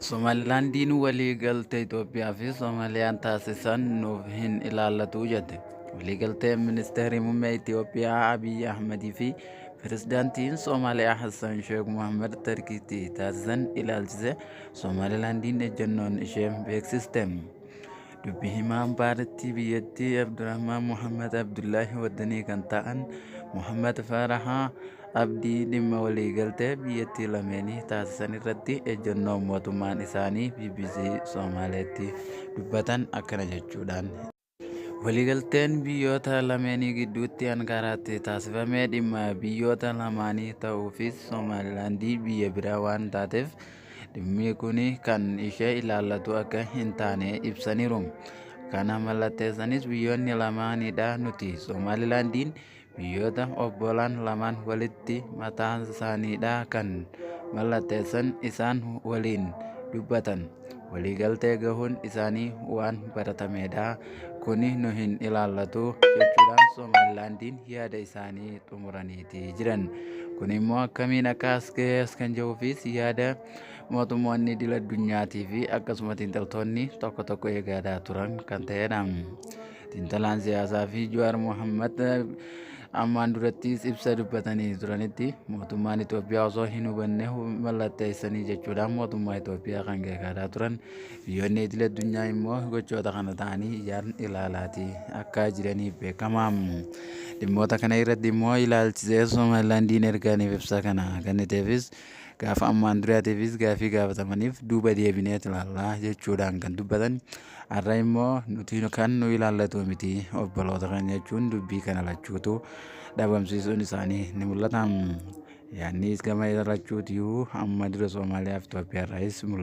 Somaalilaandiin waliigaltee Itoophiyaa fi Somaaliyaan taasisan nuuf hin ilaallatu jette. Waliigalteen Ministeerri Muummee Itoophiyaa Abiy Ahmadii fi Pirezidaantiin Somaaliyaa Hassan Sheek Mohammad Tarkiitti taasisan ilaalchise Somaalilaandiin ejjennoon ishee beeksiste. Dubbi himaan paartii biyyattii Abdurrahmaan Mohammad Abdullaahi Waddanii kan ta'an Mohammad Farahaa Abdii dhimma waliigaltee biyyattii lameenii taasisan irratti ejjennoo mootummaan isaanii BBC Somaaleetti dubbatan akkana jechuudhaan. Waliigalteen biyyoota lameenii gidduutti Ankaaraatti taasifame dhimma biyyoota lamaanii ta'uufis Somaalilaandii biyya biraa waan taateef dhimmi kun kan ishee ilaallatu akka hin taane ibsaniiru. Kana mallatteessanis biyyoonni lamaanidha nuti Somaalilaandiin biyyoota obbolaan lamaan walitti mataasaaniidha kan mallatteessan isaan waliin dubbatan. Waliigaltee gahuun isaanii waan baratamedha. Kuni nu hin ilaallatu jechuudhaan Somaalilaandiin yaada isaanii xumuraniiti jiran. Kun immoo akkamiin akka as ga'es kan jiruufis yaada mootummoonni idil addunyaatii fi akkasuma xiinxaltoonni tokko tokko eegaa turan kan ta'edha. Xiinxalaan siyaasaa fi Jawaar Mohammad ammaan durattis ibsa dubbatanii turanitti mootummaan Itoophiyaa osoo hin hubanne mallatteessanii jechuudhaan mootummaa Itoophiyaa kan geekaadaa turan biyyoonni idil addunyaa immoo gochoota kana ta'anii ijaan ilaalaatii akka jiraniif beekama. Dhimmoota kana irratti immoo ilaalchisee Somaalilaandiin ergaaniif ibsa kana kenniteefis gaafa ammaan duraatiifis gaafii gaafatamaniif duuba deebinee ilaallaa jechuudhaan kan dubbatan har'a immoo nuti kan nu ilaallatu miti obboloota kan jechuun dubbii kana lachuutu dhabamsiisuun isaanii ni mul'ata. Yaannis gama lachuutiyyuu amma dura Somaaliyaa fi Itoophiyaa irraayis mul'ata.